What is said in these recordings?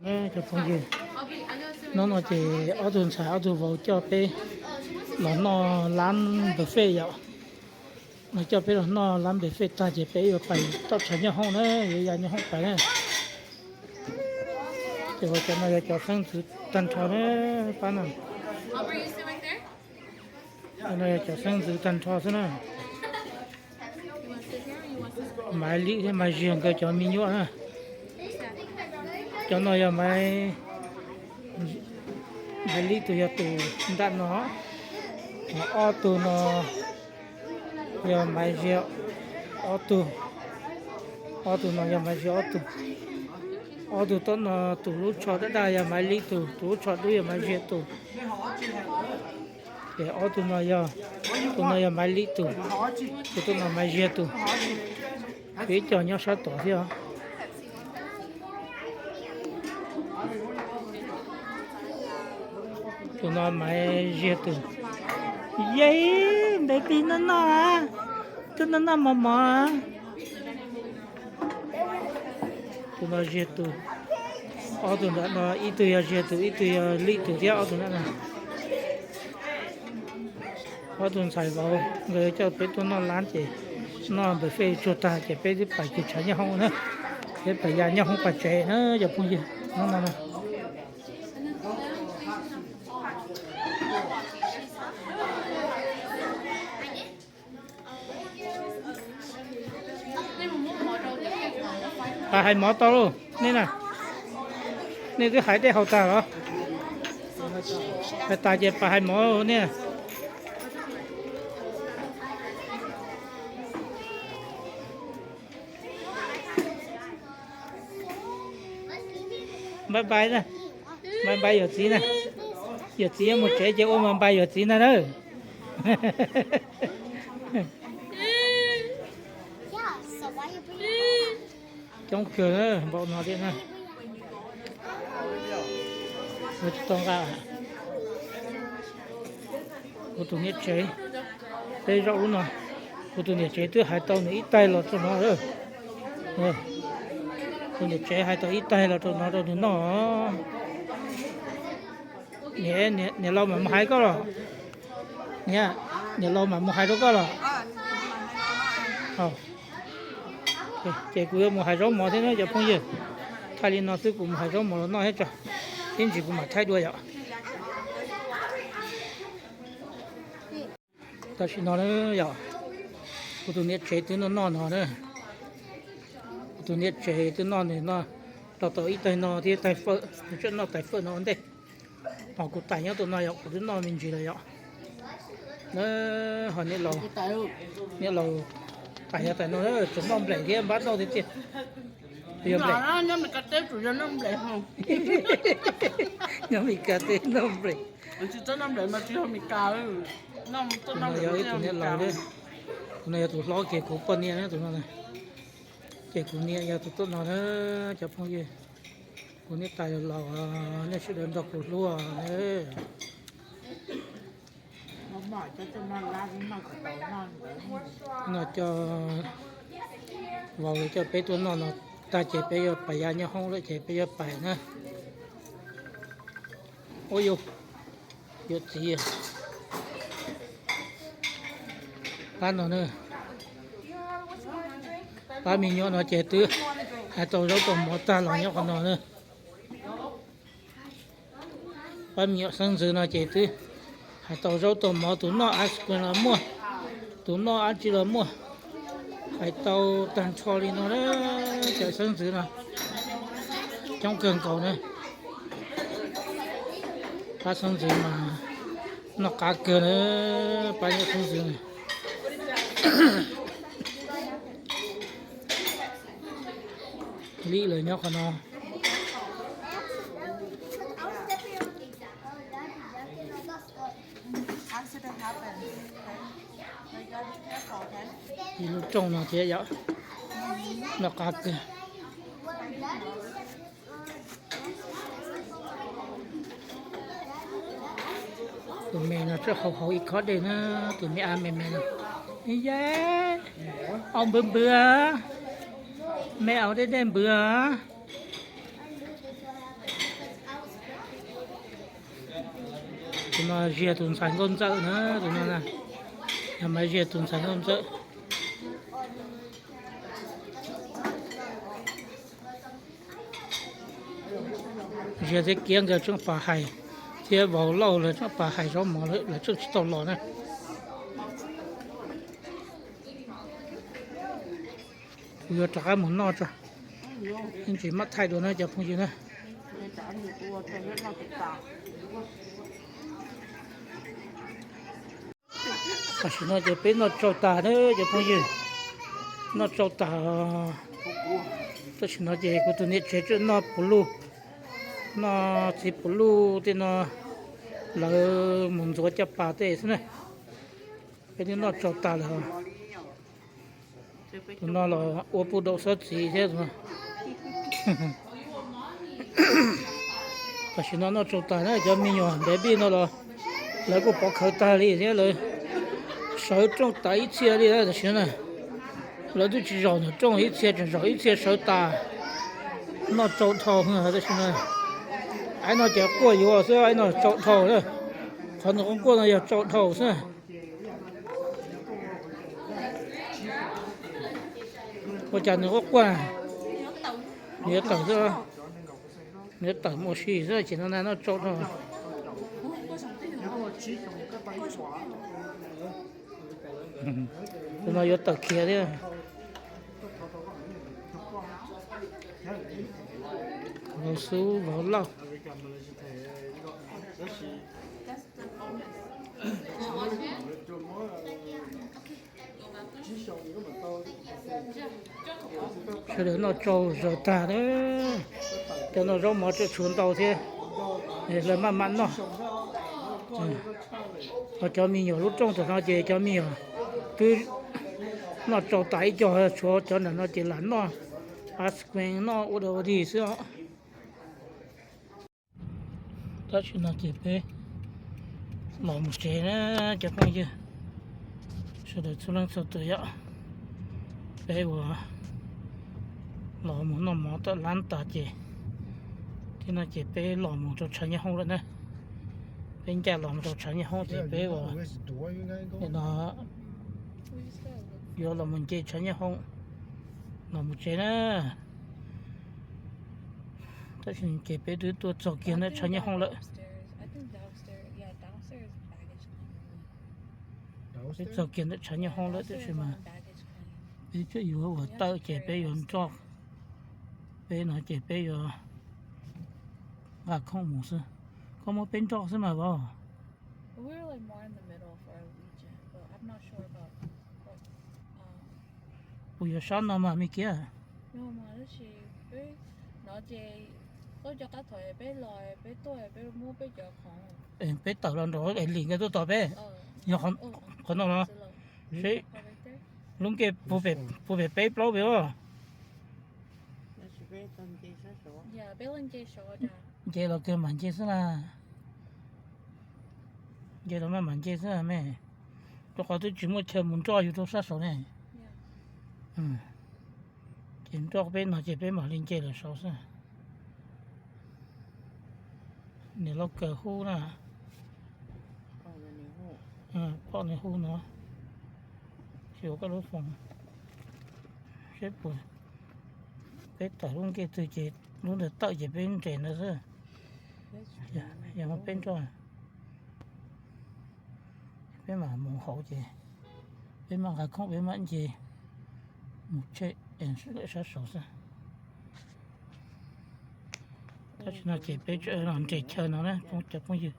Cov phooj ywg, hnub no ces ob tug ntxhais ob tug vauv coj peb los noj lab buffet yom. Los coj peb los noj lab buffet tag ces peb yuav pais toj tshav nyob hoob na, yuav ya nyob hoob pais na. Ces cov no yog cov xeeb ntxwv tag nrho na, pab no. Cov no yog cov xeeb ntxwv tag nrho xwb na. Maiv Lib thiab Maiv Ziag nkawd cov me nyuam na. Cov no yog Maiv Lib tus yog tus nram no, ob tug no yog Maiv Ziag ob tug, ob tug no yog Maiv Ziag ob tug. Ob tug tom no tus lub tsho daj daj yog Maiv Lib tus, tus lub tsho dub yog Maiv Ziag tus. Ces ob tug no yog, tus no yog Maiv Lib tus, tus tom no Maiv Ziag tus. Ib co nyob sab tod thiab. Tus no Maiv Ziag tus. Yej, npem pig noj noj, twb noj noj mos mos. Tus no Ziag tus. Ob tug ntawm no ib tug yog Ziag tus ib tug yog Lib tus thiab ob tug ntawm no. Ob tug ntxhais vauv nkawd coj peb tuaj noj lab ces noj buffet tsuag tag ces peb twb pais kws tshav nyob hoob na. Peb pais ya nyob hoob pais tsev na cov phooj ywg. Hnub no na, pab hais mov tau lauj nej na. Nej twb hais dej haus tag los? Hais tas ces pab hais mov nej. Npais npais na, npais npais yawm txiv na. Yawm txiv mus tsev ces ua mas npais yawm txiv na na. Coob kawg na, npaum no thiab na. Ua tsis tau nqa. Kuv tus niam tsev, peb zaum lub no, kuv tus niam tsev twb hais tau nws ib taig los rau no. Tus niam tsev hais tau ib taig los rau no rau nws noj. Niam laus mam mus hais koj los? Niam, niam laus mam mus hais rau koj los? Ces kuv yuav mus hais zaub mov thiab na cov phooj ywg. Thaij li no xwb kuv mus hais zaub mov los noj thiab tso, ib ntsis kuv mam thaij dua yom. Tam sim no na yom, kuv tus niam tsev twb noj noj no na. Kuv tus niam tsev twb noj nws no, los tau ib taig no thiab taig fawm, nws tseem noj taig fawm no ua ntej. Ho kuv tais nyob tus no yom, kuv twb noj me ntsis lawm yom. Na, ho niam laus, niam laus tais yog tais no tsuas noj nplej thiab npab noj tiag tiag. Nyob Mes Kas teb noj nplej. Tus no yog ib tug niam laus, tus no yog tus hlob kiag kuv poj niam na tus no. Ces kuv niam yog tus tuaj no na cov phooj ywg. Kuv niam tais laus, nej sawv daws nrog kuv hlub na. No coj vauv coj peb tuaj noj no tag ces peb yuav pais ya nyob hoob lawm ces peb yuav pais na. Ua yus, yuav txiv pab no na. Pab me nyuam no ces twb hais tau zaub tau mov tag los nyob qhov no na. Pab me nyuam xeeb ntxwv no ces twb hais tau zaub tau mov, tus noj ice cream los muaj, tus noj dab tsi los muaj, hais tau tag nrho li no na. Cov xeeb ntxwv no coob kawg nkaus na. Pab xeeb ntxwv mas noj qab kawg na, pab nyuam xeeb ntxwv na. Lib lawv nyob qhov no. Ib lub rooj no thiab yom, noj qab kawg. Tus me no tseem haus haus ib khob dej na, tus me ab me me no. Yej, au npwv npwv, me au dej dej npwv. Tus no Ziag tus ntxhais Nkauj Ntxawm na, tus no na, yog Maiv Ziag tus ntxhais Nkauj Ntxawm. Ziag thiab Kiab nkawd tseem pab hais, thiab Vauv Lauj lawv tseem pab hais zaub mov, lawv tseem tsis tau los na. Kuv yuav rov qab mus noj tso, yeej tsis maj thaij dua na cov phooj ywg na. Tam sim no ces peb noj tsau tas na cov phooj ywg, noj tsau tas. Tam sim no ces kuv tus niam tsev tseem noj puv luj, noj txiv puv luj tej no, lawv mus ntxuav caj pas tej xwb na. Peb twb noj tsau tas lawm. Tus no los ua puj daum xob txiv thiab. Tam sim no noj tsau tas na, cov me nyuam baby no los lawv kuj pov khawv tag li thiab, lawv sawv rooj tas ib txhia li tam sim no na. Lawv twb tsis zaum ntawm rooj ib txhia, tseem zaum ib txhia sawv tas. Noj tsau dhau tam sim no. Aib no ces quaj yuav xwb, aib no tsau dhau. Qhov nws quaj quaj no yog tsau dhau xwb. Ua cas nws quaj quaj, nws yuav tawm xwb, nws yuav tawm mus ua si xwb ces no na noj tsau dhau. Tus no yuav tawm khiav thiab. Vauv Xub, Vauv Lauj. Sawv daws noj tsau zaws tag, cov noj zaub mov tseem tshuav ntau thiab, lawv maj mam noj. Ho cov me nyuam lub rooj tom no ces cov me nyuam twb noj tsau tas ib co, tshuav cov ntawm no ces lam noj ice cream noj ua dau dig xwb os. Tam sim no ces peb los mus tsev na cov phooj ywg, sawv daws txhua leej txhua tus yom. Peb ua los mus noj mov tom lab tas ces, thiab no ces peb los mus rau tshav nyob hoob lawm na. Peb ncaj los mus rau tshav nyob hoob ces peb ua no yuav los mus nce tshav nyob hoob los mus tsev na. Tab sis ces peb twb tuaj txog kiag ntawm tshav nyob hoob lawm. Peb txog kiag ntawm tshav nyob hoob lawm tab sis mas peb tseem yuav ua tawm ces peb yuav nroj. Peb no ces peb yuav nqa khoom mus xwb. Koj muab peb nroj xwb mas vauv. Kuv yuav sab no mas me kiag. Peb tawm los nraud es lim nkawd tuaj tos peb. Yog qhov no los seb lub ncej puag pem peb plaub pem os. Nce los kawg mam nce xwb na. Nce los maj mam nce xwb me, rau qhov twb tsis muaj chaw mus nroj yus rau sab saud ne. Ces nroj peb no ces peb mam li nce lawm saud xwb. Niam lauj kaws hu na. Poj niam hu no. Xyuas koj lub foos seb puas, peb tawm lub ncej twg ces lub ntawd tawm ces peb nres ntawd xwb. Yog muab peb nroj, peb mam mus hauv ces peb mam nqa khoom peb mam nce mus tsheb es lawm sab saud xwb. Tam sim no ces peb tseem los nres chaw no na cov phooj ywg.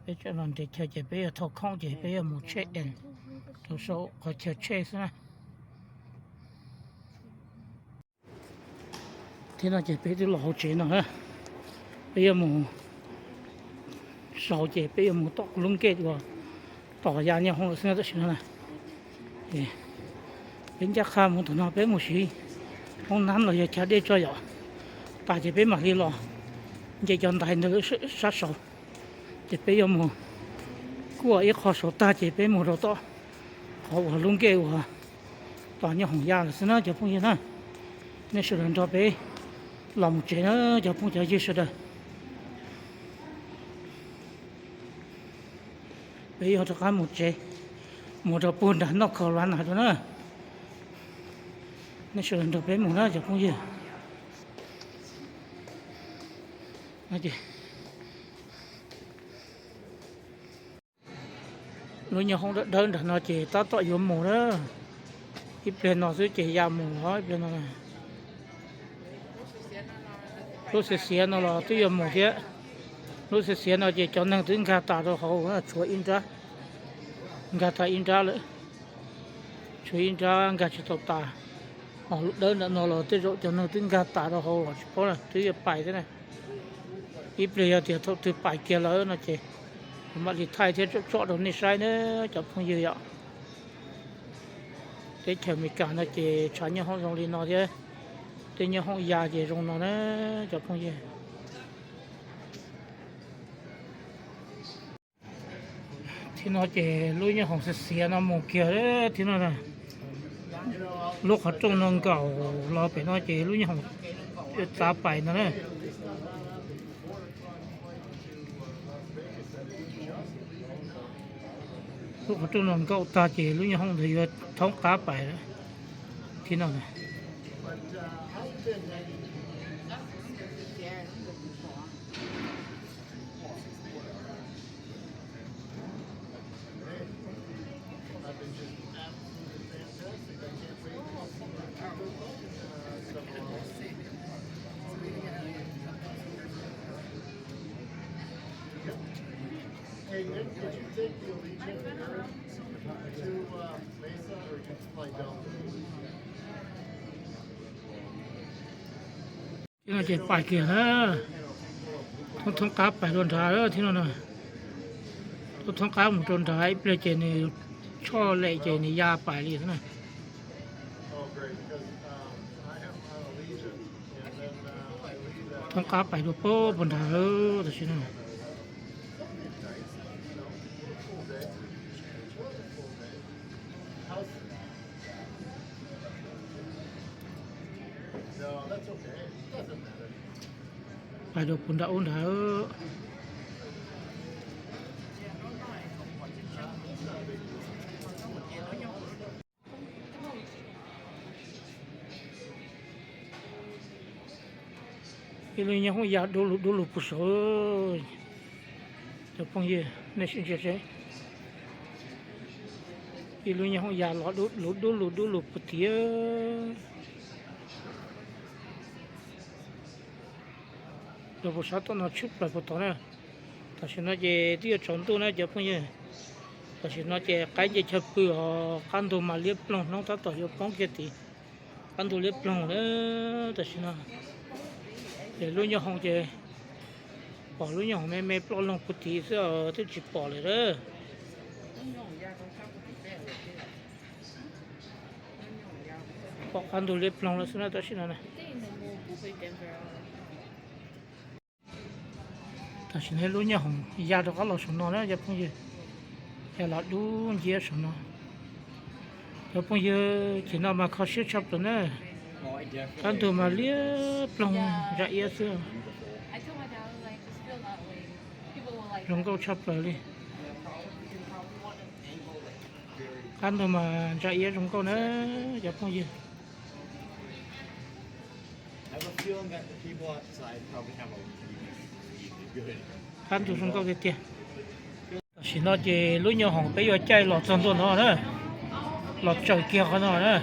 Peb tseem los nres chaw ces peb yuav thau khoom ces peb yuav mus tsheb es rau saum qhov chaw tsheb xwb na. Thiab no ces peb twb los hauv tsev no na, peb yuav mus saud ces peb yuav mus tom lub ncej uas tom ya nyob hoob lawm xwb na tam sim no na. Peb ncaj qha mus tom no peb mus siv hoob nab los yog chav dej tso yom. Tas ces peb mam li los nce cov ntais ntawd sab saud. Ces peb yuav mus kuaj ib qho saud tag ces peb mus rau tom qhov uas lub ncej uas tom nyob hoob ya lawm xwb na cov phooj ywg na. Nej sawv daws nrog peb los mus tsev na cov phooj cov ywg sawv daws. Peb yuav rov qab mus tsev, mus rau puag nram North Carolina dua na. Nej sawv daws nrog peb mus na cov phooj ywg. Lub nyuag hoob dawb dawb nram no ces tab tom yuav mus na. Ib pliag no xwb ces ya mus os, ib pliag no. Lub xiav xiav no los twb yuav mus thiab. Lub xiav xiav no ces cov neeg twb nkag tas rau hauv, tshuav ib nrab, nkag tas ib nrab lawm. Tshuav ib nrab nkag tsis tau tas. Ho lub dawb nram no los tej zaum cov neeg twb nkag tas rau hauv los tsis paub na, twb yuav pais thiab na. Ib pliag yog tias thaum twg pais kiag lawm no ces kuv mam li thaij thiab tsom tsom rau nej saib na cov phooj ywg yom. Teb chaws Amelikas no ces tshav nyuag hoob zoo li no thiab, tej nyuag hoob ya ces zoo no na cov phooj ywg. Thib no ces lub nyuag hoom xiav xiav no mus kiag thib no na. Lub qhov rooj no nkaum los pem no ces lub nyuag hoom txav pais no na. Lub qhov rooj no nkaum tag ces lub nyuag hoom ntawd yuav thoob qab pais thib no na. Thib no ces pais kiag na, thoob thoob qab pais rau nrad thib no na. Thoob thoob qab mus rau nrad ib pliag ces nws tshoj lem ces nws ya pais li na. Thoob qab pais rau pem puag nrad tam sim no. Pais rau puag nram ub nrad. Ib lub nyuag hoob ya dub lug dub lug puag saud. Cov phooj ywg nej sim ntsia seb. Ib lub nyuag hoob ya los dub lug dub lug dub lug puag tid. Rau puag sab tom no tshwm plaws puag tod na. Tam sim no ces twb yuav tsaus ntuj na cov phooj ywg. Tam sim no ces qaib nce chaw pw os, qab ntug mas liab ploog, hnub tab tom yuav poob kiag tid. Qab ntug liab ploog na tam sim no. Ces lub nyuag hoom ces pom lub nyuag hoom me me ploj loog puag tid xwb os, twb tsis pom lawm na. Pom qab ntug liab ploog lawm xwb na tam sim no na. Tam sim no lub nyuag hoom ya rov qab los saum no na cov phooj ywg. Ya los dub nciab saum no. Cov phooj ywg, ces no mas kho siab tshaj plaws na. Qab ntug mas liab ploog ntsa iab xwb. Zoo nkauj tshaj plaws li. Qab ntug mas ntsa iab zoo nkauj na cov phooj ywg. Qab ntug zoo nkauj tiag tiag. Tam sim no ces lub nyuag hoom peb yuav caij los txog ntua no na, los tsaws kiag qhov no na.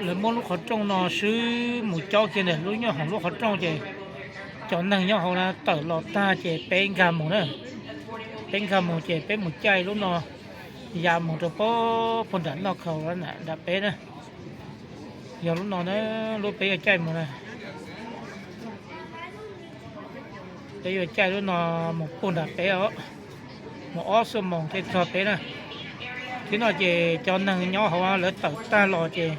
Lawv muab lub qhov rooj no swb mus cob kiag ntawm lub nyuag hoom lub qhov rooj ces cov neeg nyob hauv na tawm los tag ces peb nkag mus na. Peb nkag mus ces peb mus caij lub no ya mus rau pem puag nram noj khaus nram peb na. Yog lub no na, lub peb yuav caij mus na. Peb yuav caij lub no mus puag nram peb os, mus ob xuab moos thiaj txog peb na. Thib no ces cov neeg nyob hauv lawv tawm tag los ces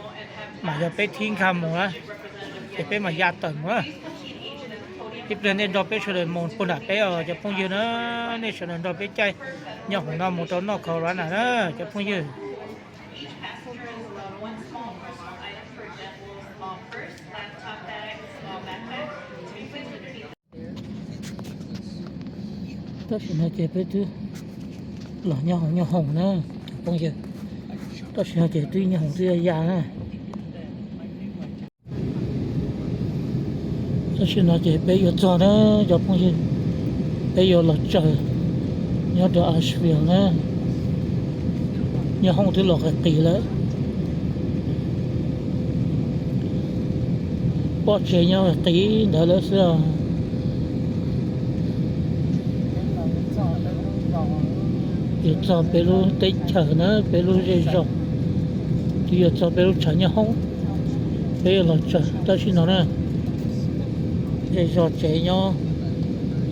mam yog peb thib nkag mus na, ces peb mam ya tawm mus na. Ib pliag nej nrog peb sawv daws mus puag nram peb os cov phooj ywg na, nej sawv daws nrog peb caij nyuag hoom no mus rau noj khaus lab na na cov phooj ywg. Tam sim no ces peb twb Los nyob hoom nyob hoom na cov phooj ywg. Tam sim no ces twb nyob hoom twb ya ya na. Tam sim no ces peb yuav txog na cov phooj ywg, peb yuav los tsaws nyob rau Asheville na. Nyob hoom twb los qis qis lawm. Pom tsev nyob qis ntawd lawm xwb os. Yuav txog peb lub teb chaws na, peb lub zej zog, twb yuav txog peb lub tshav nyob hoom. Peb yuav los tsaws tam sim no na. Zej zog tsev nyob,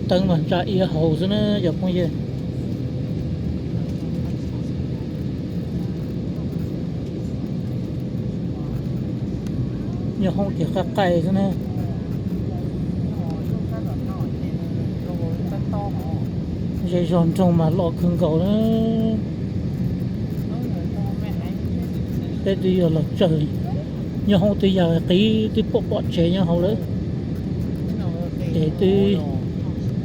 teeb mas ntsa iab hauv xwb na cov phooj ywg. Nyob hoom ces qab qaij xwb na. Zej zog nroog mas loj kawg nkaus na. Peb twb yuav los tsaws nyob hoom twb ya qis twb pom pom tsev nyob hauv lawm. Ces twb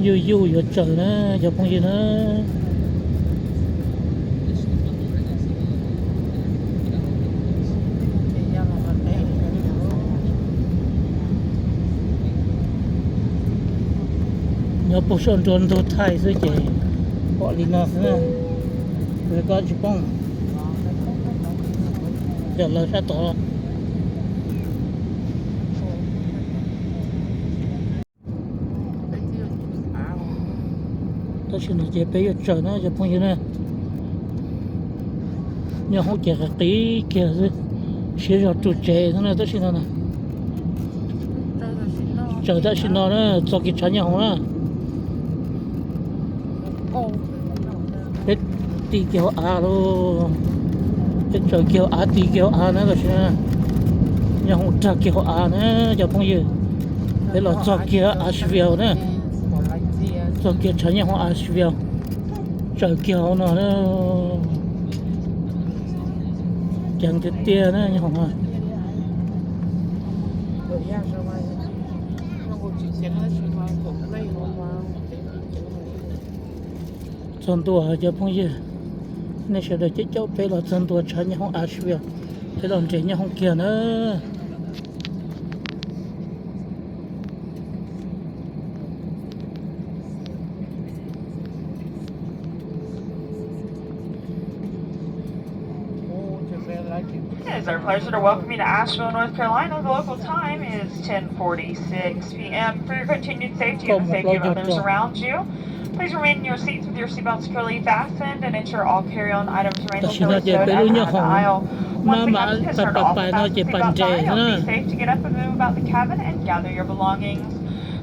yuj yuj yuav tsaws na cov phooj ywg na. Nyob puag saum nruab ntug thaij xwb ces pom li no xwb na. Koj tsis pom, cov lawv sab tod. Tam sim no ces peb yuav tsaws na cov phooj ywg na. Nyob hoom ces qis qis kiag xwb, siab zog rau tsev xwb na tam sim no na. Tsaws tam sim no na, txog kiag tshav nyob hoom na. Peb ti kiag hauv av lauj. Peb tsaws kiag hauv av, ti kiag hauv av na tam sim no. Nyob hoom rag kiag hauv av na cov phooj ywg. Peb los txog kiag Asheville na. Txog kiag tshav nyob hoom Asheville. Tsaws kiag hauv no na. Ceev tiag tiag na nyob hoom no. Txog ntua cov phooj ywg, nej sawv daws caum caum peb los txog ntua tshav nyob hoom Asheville, peb los nres nyob hoom kiag na. It is our pleasure to welcome you to Asheville, North Carolina. The local time is ten forty-six p m. For your continued safety and the safety of others around you, please remain in your seats with your seatbelt securely fastened and ensure all carry-on items remain fully stowed at the back of the aisle. Once again, please turn off the fasten seatbelt sign. It will be safe to get up and move about the cabin and gather your belongings.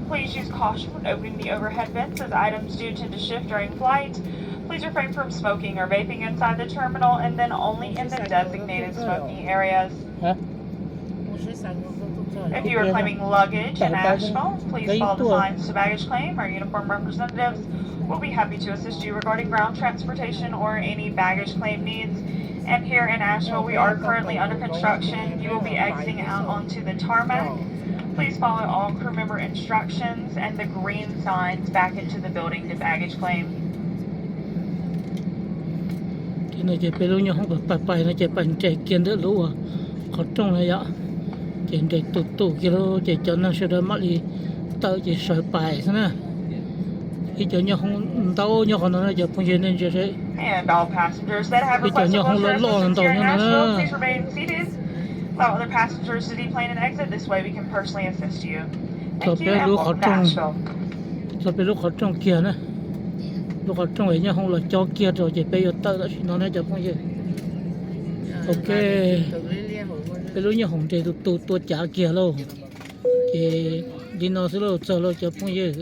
Please use caution when opening the overhead bins as items do tend to shift during flight. Please refrain from smoking or vaping inside the terminal and then only in the designated smoking areas. If you are claiming luggage in Asheville, please follow the signs to baggage claim. Our uniformed representatives will be happy to assist you regarding ground transportation or any baggage claim needs. And here in Asheville, we are currently under construction. You will be exiting out onto the tarmac. Please follow all crew member instructions and the green signs back into the building to baggage claim. Ces no ces peb lub nyob hoom pais pais no ces pais nres kiag ntawm lub qhov rooj na yom. Ces nres tus tus kiag lawm ces cov neeg sawv daws mam li tawm ces sawv pais xwb na. Ib cov nyob hoom ntau nyob qhov no na cov phooj ywg, nej ntsia seb. Ib cov nyob hoom loj loj ntau nyob no na. Txog peb lub qhov rooj, txog peb lub qhov rooj kiag na. Lub qhov rooj es nyob hoom los cob kiag rau ces peb yuav tawm tam sim no na cov phooj ywg. Ok, peb lub nyob hoom nres tus tus tua cav kiag lauj. Ces li no xwb lauj, txog lauj cov phooj ywg.